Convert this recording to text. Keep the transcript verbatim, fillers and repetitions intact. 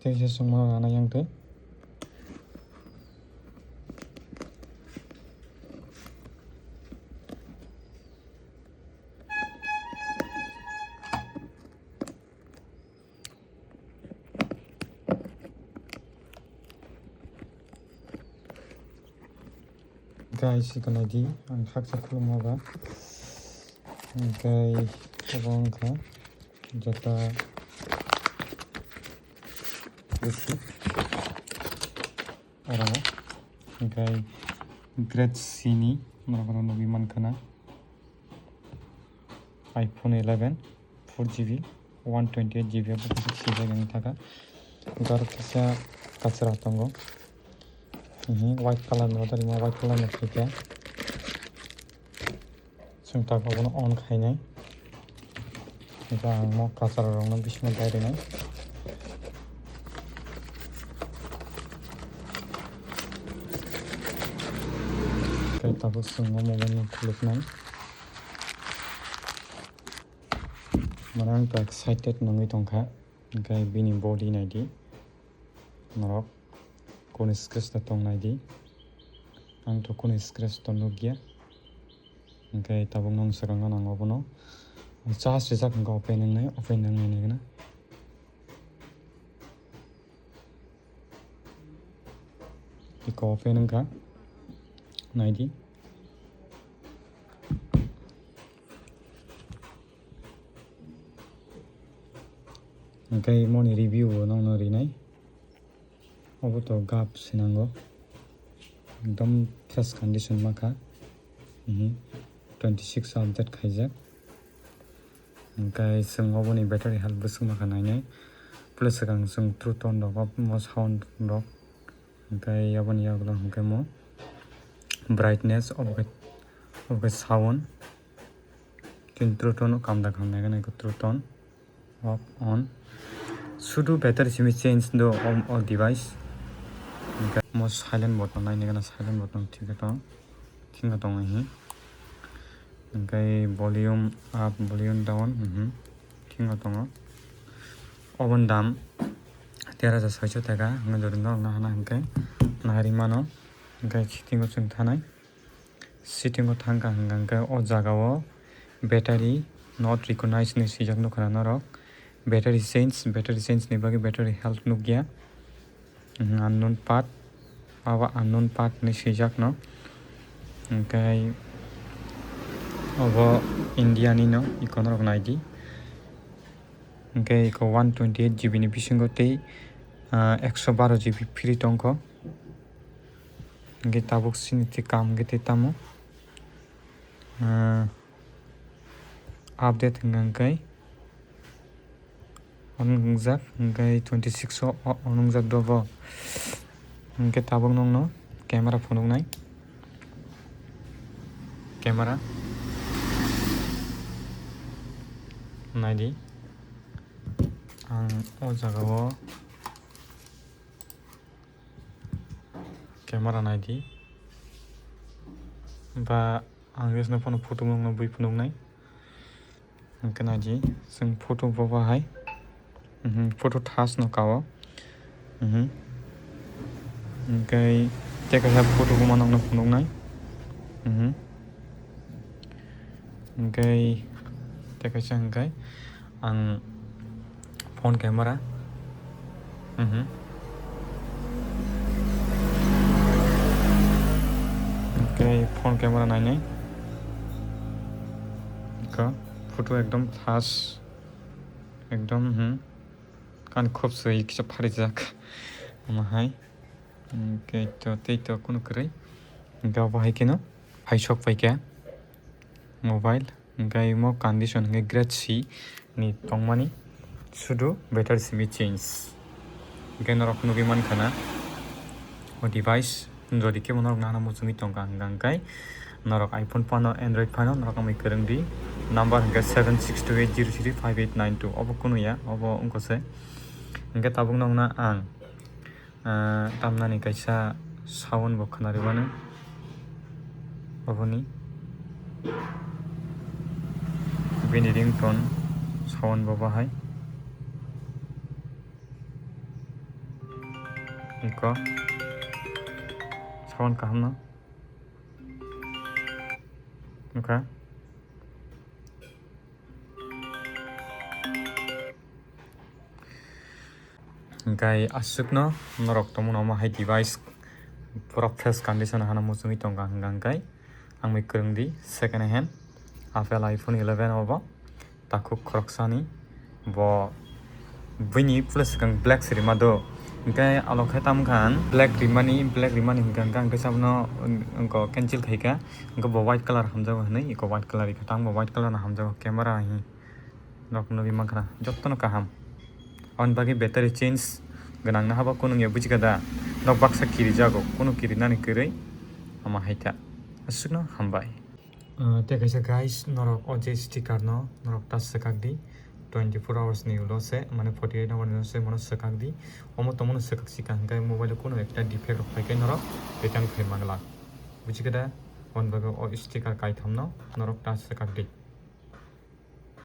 teisa chwngmano rana yang twi. Guys, iko naidi, ang haksa khulumma ba. Hingkai abo wngkha jota bwswk oro. Hingkai grade C ni norok oro nugwi mankha na. iPhone eleven, four G B, one twenty eight G B abo kisa sijak wng thaka. Aro kisa kachra tongo. Mhm, white colour ni order rima, white colour ni khaikha. Chwng tak abono on khainai. Eba ang mo kachra rokno bisingo dai rwnai. Tei tabuk chwng o mobile no khuluknai. Mane ang to excited nungwi tongkha, hingke bini body naidi, norok kunu scratch ta tong naidi, ang to kunu scratch to nukya, hingke tabuk nwng swkang gana ang obono charge rijak hingke open wngnai, open wngnai nai gana. Iko open wngkha. Naidi. Hingke moni review bo nongno rinai. Obo to gap swnango. Ekdom fresh condition ma kha. Mhm. Twenty six update khaijak. Hingke chwng oboni battery health bwswk ma kha nainai. Plus swkang chwng True Tone rok, omo sound rok. Hingke aboni yagulo hingke mo brightness, obo khe, obo khe sound. Chwng True Tone o kam da khamnai gana khe True Tone off on. Sudu battery simi change do o, o device. Hingke mo silent button nainai gana silent button thik khe tong. Thingo tongo hi. Hingke volume up, volume down, mhm. Thingo tongo. Oboni dam tera hajar soicho taka, hwnwi jodi norokno hana hingke nahari mano. Hingke setting o chwng thanai. Setting o thangkha hingka hingke o jaga o battery not recognize hinwi swijak nukha na norok. Battery change, battery change ni bagwi battery health nukya. Mhm, unknown part, abo unknown part hinwi swijak no. Hingke obo India ni no, iko norok naidi. Hingke iko one twenty eight G B ni bisingo tei Ah, ekso baro G B free tongkho. Hingke tabuk sini tei kam hingke tei tamo. Ah, update hingka hingke. Ono wngjak, hingke twenty six o, o, ono wngjak dobo. Hingke tabuk nongno camera phunuknai. Camera. Naidi. Ang o jaga o camera naidi. Ba ang resno phano photo nongno bui phunuknai. Hingke naidi, chwng photo bo bahai. Mhm, photo thas no kao. Mhm. Hingke tei kaisa photo bo manok no phunuknai. Mhm. Hingke tei kaisa hingke ang phone camera. Mhm. Hingke phone camera nainai. Ka photo ekdom thas. Ekdom, hmm. Kan khub swi kisa pharijak. Omo hai. Hingke to tei to kunu kwrwi. Hingke obo hai kheno. Hai sok pai kha. Mobile. Hingke imo condition hingke grade C ni tongmani. Sudu battery simi change. Hingke norok nugwi mankha na. O device. Jodi kebo norok nana muchungwi tongkha hingka hingkai norok iPhone phano, Android phano norok wngwi kwrwng di. Number hingka seven six two eight zero three five eight nine two. Obo kunu ya, obo wngkha se. Hingke tabuk nokna ang, ah, tamnani kaisa sound bo khwnarwi mano oboni. Bini ringtone sound bo bahai. Iko. Sound kaham no. Wngkha. Hingkai aswkno norok tongmano omo hai device pura fresh condition hano muchungwi tongkha hingka hingkai ang bai kwrwng di second hand Apple iPhone eleven obo. Takhuk khoroksani bo buini pula swkang black se rima do. Hingke alo khe tam khan black rimani, black rimani hingka hingka hingke sabono, um, wngko cancel khaika. Hingke bo white colour hamjago hinui, eko white colour rikha tang bo white colour no hamjago camera hi. Nok nugwi mankha na, jottono kaham. Aboni bagwi battery change gwnang no habo kunu wngya bujikha da. Nok baksa kirijago, kunu kirinani kwrwi omo hai kha. Aswkno hambai. Ah, tei kaisa guys, norok o je sticker no norok ta swkak di, twenty four hours ni ulo se, mane forty eight hour ni ulo se, mono swkak di. Omo tongmano swkak sika hingke mobile o kunu ekta defect rok phai khe norok return khlai manglak. Buji khe da, aboni bagwi o sticker kaitham no norok ta swkak di.